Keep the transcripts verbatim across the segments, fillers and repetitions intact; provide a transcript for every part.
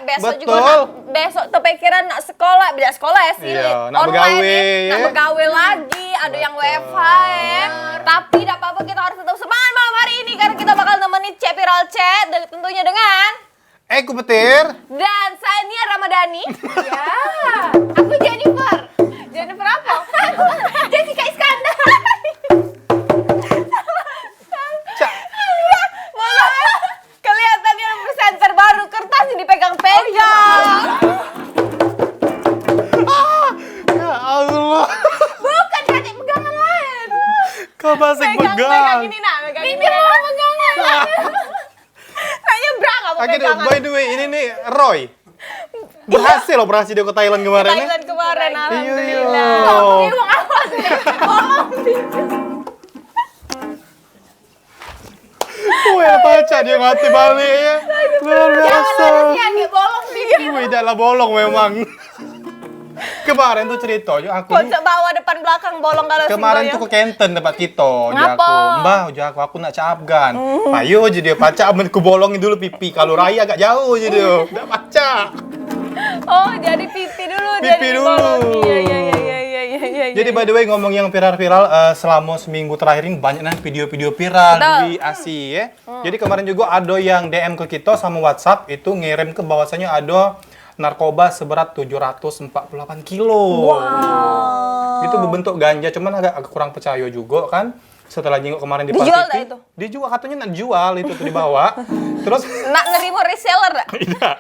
Besok juga nak, besok tepikiran nak sekolah, tidak sekolah ya sih. Iya, nak online begawe, ya, nak begawe lagi, ada yang W F H ya. Tapi tidak apa-apa, kita harus tetap semangat malam hari ini karena kita bakal nemenin Cek Viral Cek, dan tentunya dengan Eko Petir dan saya Nia Ramadhani. Ya, aku Jennifer. Jennifer apa? Jessica Iskandar. Cak. Iya, maaf. Kelihatannya presenter baru, kertas yang dipegang-pegang. Ya Allah. Bukan, kasih pegangan lain. Kau masih pegang. Pegang ini, nak, pegang ini. Ini mau pegangan. Nak nyebrang apa pegangan? By the way, ini nih Roy. Berhasil operasi dia ke Thailand kemarin. Thailand kemarin, alhamdulillah. Iya. Wah, pacak dia mati balik ya. Luar biasa. Wih, dah lah bolong memang. Kemarin tuh cerita juga aku. Kocak bawah depan belakang bolong kalau. Kemarin tuh ke Kenten tempat kita. Ngapa? Mbah, ujar aku, aku nak cak Afgan. Payo aja dia pacak, men ku bolongin dulu pipi. Kalau raya agak jauh aja dia. Dak pacak. Oh, jadi pipi dulu. Pipi dulu. Iya, iya, iya, iya, iya. Jadi by the way, ngomong yang viral-viral, uh, selama seminggu terakhir ini banyak nih video-video viral di Asi ya. Hmm. Jadi kemarin juga ada yang D M ke kita sama WhatsApp itu ngirim ke bahwasanya ada narkoba seberat tujuh ratus empat puluh delapan kilo. Wow. Itu berbentuk ganja, cuman agak, agak kurang percaya juga kan. Setelah jenguk kemarin di Paltiti. Dijual tak itu? Dijual, katanya nak jual itu tuh dibawa. Terus nak nerima reseller tak? Tidak.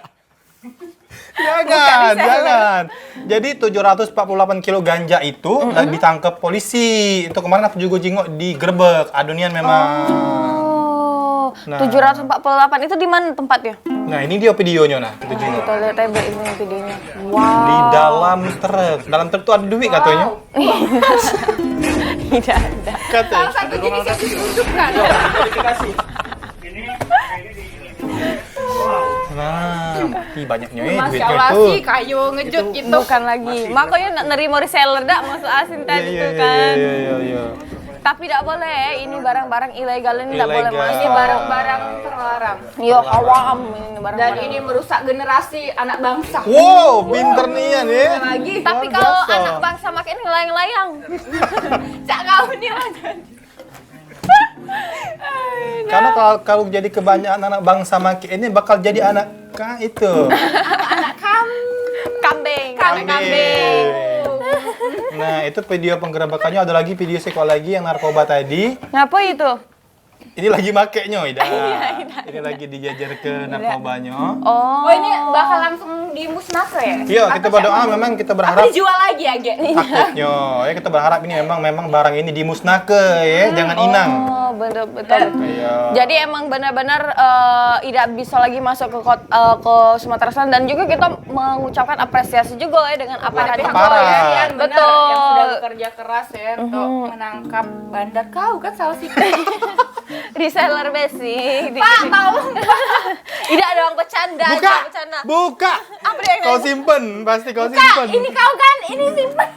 Jangan, jangan. Jadi tujuh ratus empat puluh delapan kilo ganja itu mm -hmm. ditangkap polisi. Itu kemarin aku juga jenguk di Grebek. Adunian memang. Oh, nah. tujuh ratus empat puluh delapan itu di mana tempatnya? Nah, ini dia videonya nah, kita jenguk. Kita lihat aja ini videonya. Wow. Di dalam truk. Dalam truk tuh ada duit katanya. Wow. Tidak ada. Katanya. Salah satunya bisa ditunjukkan. Nah, ih, banyaknya eh, duitnya itu. Masya Allah sih, kayu ngejut gitu. Bukan lagi. Makanya nak nerima reseller dak masuk asin tadi tuh kan. Iya, iya, iya. Tapi dak boleh, ini barang-barang ilegal ini dak boleh masuk. Ini barang-barang terlarang. Iya, haram ini barang. Dan ini merusak generasi anak bangsa. Wow, pinter nian ya. Lagi. Tapi kalau anak bangsa makin layang-layang. Cak kau ni lah. Karena kalau, kalau jadi kebanyakan anak bangsa makin ini bakal jadi anak ka itu. Anak kam kambing. Kambing. Kambing. Nah, itu video penggerebekannya, ada lagi video sekok lagi yang narkoba tadi. Ngapa itu? Ini lagi makeknyo, Ida. Iya, Ida. Ini lagi dijajar ke narkobanya. Oh. Oh, ini bakal langsung dimusnahke ya? Iya, kita berdoa memang kita berharap. Apa dijual lagi ya, Gek? Takutnya, ya kita berharap ini memang memang barang ini dimusnahke ya, hmm, jangan inang. Oh, betul betul. Iya. Jadi emang benar-benar uh, tidak bisa lagi masuk ke kota, uh, eh, ke Sumatera Selatan dan juga kita mengucapkan apresiasi juga ya dengan aparat juga ya. Betul. Yang sudah bekerja keras ya untuk mhm. menangkap bandar kau kan salah sih. Reseller besi. Pak, tolong. Tidak ada orang bercanda, buka. Bercanda. Buka. Apa dia? Kau simpen, pasti kau simpen. Ini kau kan, ini simpen.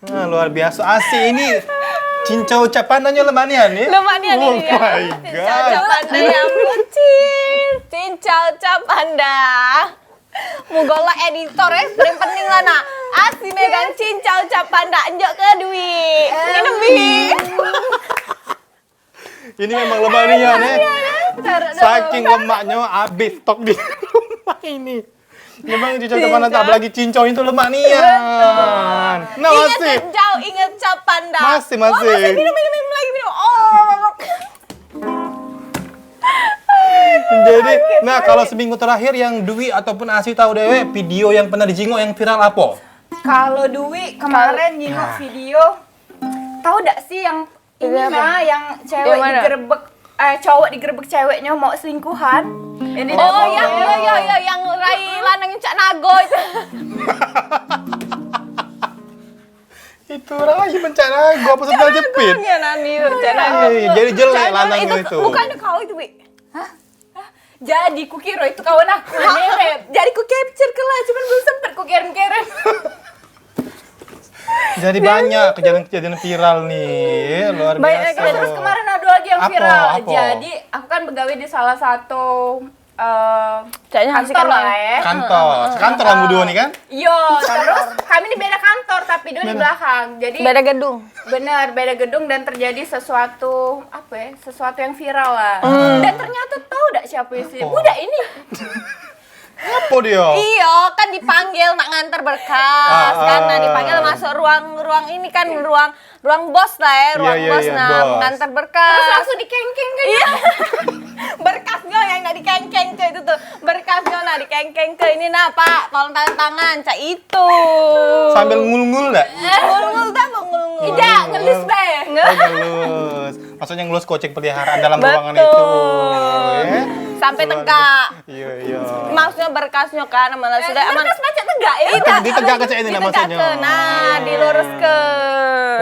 Nah, luar biasa asik ini. Cincau ucapan nanya lemak nian ni. Lemak nian oh ini. Oh my god. Cincau ucapan yang bucin. Cincau ucapan dah. Mugola editor eh, paling pening lah nak. Asi megang cincau cap pandak enjok ke dui. Ini bi. Ini memang lemak nian eh. Saking lemaknya habis stok di rumah ini. Memang cincau cap pandak tak lagi cincau itu lemak nian. Nah, ingat masih. Cincau, ingat cap pandak. Masih, masih. Oh, masih minum, minum, minum lagi minum. Oh. Jadi, nah kalau seminggu terakhir yang Dwi ataupun Asi tahu dewek video yang pernah dijingok yang viral apa? Kalau Dwi kemarin nyingok video, tahu dak sih yang ini nah yang cewek digerebek eh cowok digerebek ceweknya mau selingkuhan. Yang di Oh, yang iya iya iya yang rai lanang cak nago itu. Itu rai mencak nago apa sendal jepit? Iya nani mencak nago. Jadi jelek lanang itu. Bukan kau itu, Wi. Hah? Jadi kukira itu kawan aku nyerep. Jadi ku capture ke lah, cuman belum sempet ku kirim-kirim. Jadi banyak kejadian-kejadian viral nih, luar biasa. Banyak terus kemarin ada lagi yang viral. Apa, apa? Jadi aku kan begawe di salah satu uh, Caknyo asik. Kantor lah, eh. Kantor. Kantor lah duo ni kan? Iyo, terus kami ni beda kantor, tapi duo di belakang. Jadi beda gedung. Bener, beda gedung dan terjadi sesuatu, apa ya, sesuatu yang viral lah. Dan ternyata tahu dak siapa isi? Budak ini. Apa dia? Iyo, kan dipanggil nak nganter berkas, kan. Nah, dipanggil masuk ruang, ruang ini kan, ruang, ruang bos lah, eh, ruang bos, nah, nganter berkas. Terus langsung dikengkeng kan? Iyo. Berkasnyo yang nak dikengkeng ke itu tuh. Berkasnyo nak dikengkeng ke ini, nah, Pak, tolong tanda tangan, cak itu. Sambil ngul-ngul dak? Ngul-ngul dak, mau ngul-ngul? Idak, ngelus bae. Oh, ngelus. Maksudnya ngelus kucing peliharaan dalam ruangan itu. Betul. Ya. Sampai tegak. Iyo, iyo. Maksudnya berkasnyo kan, amanah sudah, aman. Berkas pacak tegak ya? Idak, ditegak ke cak ini, nah, maksudnya. Nah, dilurus ke.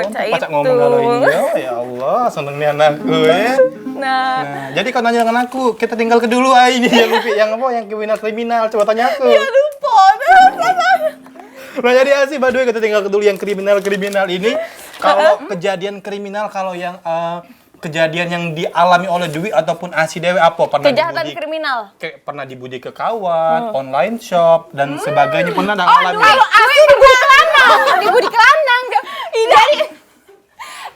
Oh, cak pacak itu. Ngomong kalau ini, ya, ya Allah, seneng ni anakku, ya. Nah. Nah, jadi kau nanya dengan aku, kita tinggal ke dulu, ah, ini yang, yang apa, yang kriminal-kriminal, coba tanya aku. Ya, lupa. Nah, jadi asik, by the way, kita tinggal ke dulu yang kriminal-kriminal ini. Kalau kejadian kriminal, kalau yang, eh, kejadian yang dialami oleh Dwi ataupun Asi dewek apa? Pernah kejahatan dibudi-, kriminal. Kayak pernah dibudi ke kawan, online shop, dan sebagainya. Pernah dak ngalami? Kalau Asi dibudi ke lanang, dibudi ke lanang. Jadi,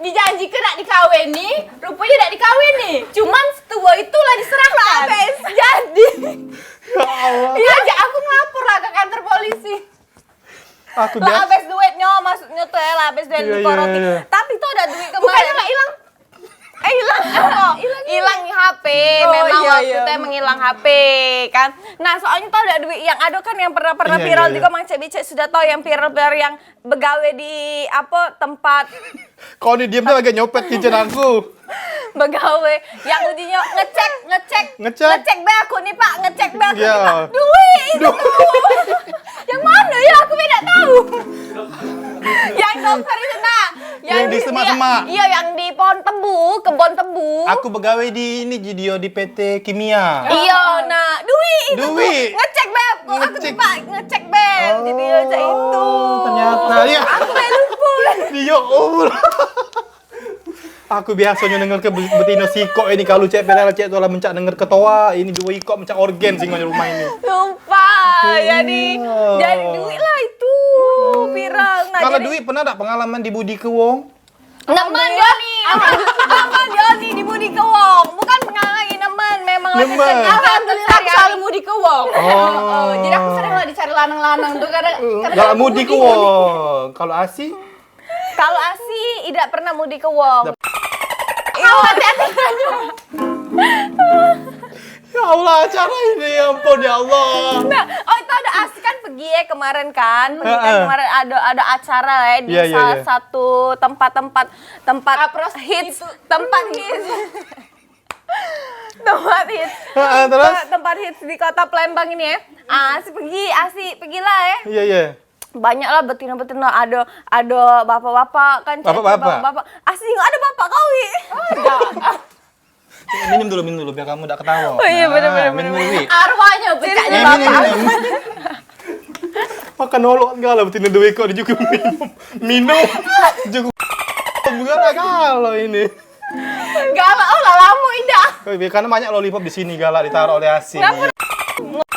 dijanjike nak dikawini, ruponyo dak dikawini. Cuman setuo itu lah diserahkan. Jadi, ya Allah. Iyo, jak aku ngelapor lah ke kantor polisi. Aku lah habis duitnyo, maksudnyo tuh ya, lah habis duit dikoroti. Iyo, iyo. Tapi tuh ada duit kemarin. Bukannya lah hilang. Eh, hilang apa? Hilang H P. Oh, memang iyo, waktu itu emang hilang H P kan. Nah, soalnya tuh ada duit yang ada kan yang pernah pernah viral juga, Mang Cek Bicek sudah tahu yang viral-viral yang begawe di apa tempat. Kau ni diem tu lagi nyopet cincin aku. Begawe yang ujinya ngecek, ngecek, ngecek, ngecek be aku ni, Pak, ngecek be aku ni, Pak. Duit itu tuh. Yang mana ya, aku be dak tahu. Yang dokter itu, nah, yang di semak-semak. Iya, yang di pohon tebu, kebon tebu. Aku begawe di ini, Jidio, di P T Kimia. Iya, nah, duit itu tuh. Duit. Ngecek be aku, aku tuh, Pak, ngecek be. Jadi ya, cak itu. Ternyata, ya. Aku be lupa. Ya Allah. Aku biasonyo denger ke be-, betino sikok ini, kalu cek viral cek tu lah mencak denger ketoa, ini duo ikok mencak orgen singo rumah ini. Lupa, jadi, jadi duit lah itu viral. Nah, kalau jadi duit pernah dak pengalaman dibudi ke wong? Nemen Joni. Nemen Joni dibudi ke wong. Bukan pengalaman, nemen, memang lagi nemen. Alhamdulillah aku selalu mudi ke wong. Oh. Jadi aku sering lah dicari lanang-lanang tuh kadang, kadang galak mudi ke wong. Kalau Asi? Kalau Asi idak pernah mudi ke wong. Iyo, hati-hati. Ya Allah, acara ini, ya ampun, ya Allah. Nah, oh, itu ada Asi kan pergi ya kemarin kan? Pergi kan kemarin ada, ada acara ya di salah satu tempat-tempat, tempat hits, tempat hits. Tempat hits. Heeh, terus? Tempat hits di kota Palembang ini ya. Asi pergi, Asi pergilah ya. Iya, iya. Banyak lah betina-betina, ada, ada bapak-bapak kan, bapak-bapak. Asi nggak ada bapak kau, Wi. Ada. Minum dulu, minum dulu biar kamu dak ketawa. Oh iya, bener, bener, minum dulu, Wi. Arwahnya pecahnya bapak. Makan olok segala betina dua ekor juga minum. Minum. Juga bukan kalau ini. Galak oh lah lamo idak. Karena banyak lollipop di sini galak ditaruh oleh Asi.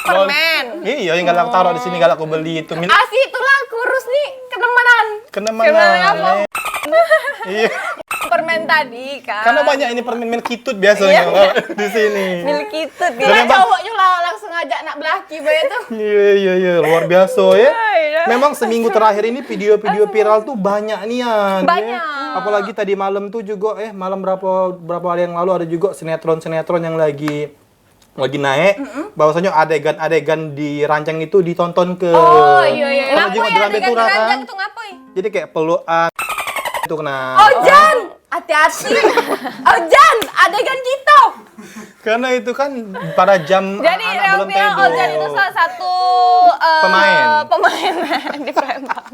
Permen. Iya, yang galak taruh di sini galak aku beli itu. Asi itulah kurus nih, kenemenan. Kenemenan. Iya. Permen tadi kan. Karena banyak ini permen milkitut biasanya kalau di sini. Milkitut. Cuma cowoknya lah langsung ngajak nak belaki bae tuh. Iya, iya, iya, luar biasa ya. Memang seminggu terakhir ini video-video viral tuh banyak nian. Banyak. Apalagi tadi malam tuh juga, eh, malam berapa, berapa hari yang lalu ada juga sinetron-sinetron yang lagi lagi naik, bahwasanya adegan-adegan di ranjang itu ditonton ke. Oh, iya, iya. Pernah juga di Lambe Tura kan? Itu ngapoi? Jadi kayak pelukan itu kena. Ojan, hati-hati. Ojan, adegan kita. Karena itu kan pada jam anak-anak belum tidur. Jadi, Ojan itu salah satu, eh, pemain, pemain di Palembang.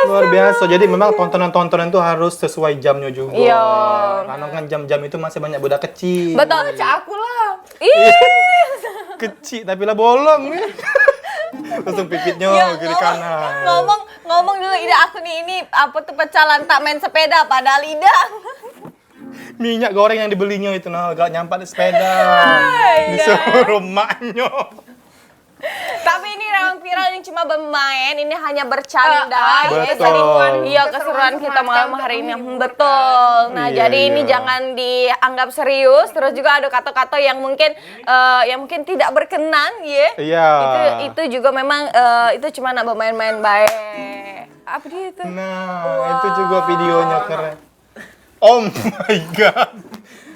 Luar biasa. Jadi memang tontonan-tontonan itu harus sesuai jamnya juga. Iya. Karena kan jam-jam itu masih banyak budak kecil. Betul, cak aku lah. Ih. Kecil tapi lah bolong. Langsung pipitnya kiri kanan. Ngomong, ngomong dulu, idak aku nih, ini apa tuh pecah lantak main sepeda padahal idak. Minyak goreng yang dibelinya itu nah, agak nyampat di sepeda. Disuruh emaknya. Tapi ini memang viral, ini cuma bermain, ini hanya bercanda. Ah, ah, ya, betul. Tadi, iya, keseruan kita malam hari ini. Betul. Nah, iya, jadi ini iya, jangan dianggap serius. Terus juga ada kata-kata yang mungkin, eh, yang mungkin tidak berkenan, ya. Iya. Itu, itu juga memang, eh, itu cuma nak bermain-main baik. Apa dia itu? Nah, itu juga videonya keren. Oh my God.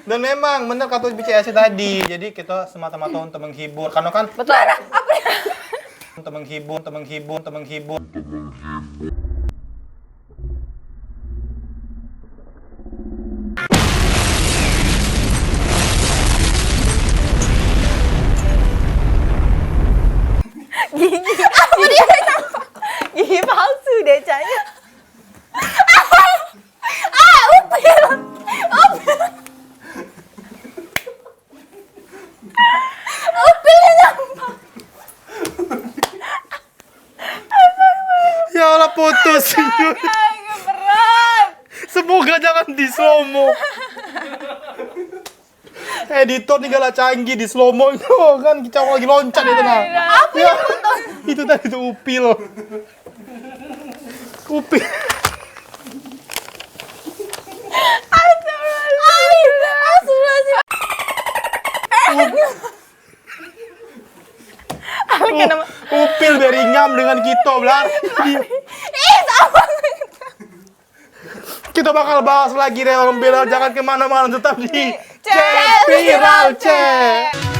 Dan memang bener kata B C S tadi. Jadi kita semata-mata untuk menghibur. Karena kan betul. Untuk menghibur, untuk menghibur, untuk menghibur. Gigi. Apa dia nampak? Gigi palsu deh, caknya. Ah, upil. Upil. Upil yang nampak. Ya Allah, putus. Astaga, berat. Semoga jangan di slow mo. Editor ni galak canggih, di slow mo kan kicau lagi loncat itu nah. Apa ya? Itu tadi tu upil. Upil. Astagfirullahaladzim. Astagfirullahaladzim. Up-, upil beringam dengan kita belari. Ih, sama. Kita bakal bahas lagi deh, orang viral. Jangan kemana-mana, tetap di Cek Viral, Cek.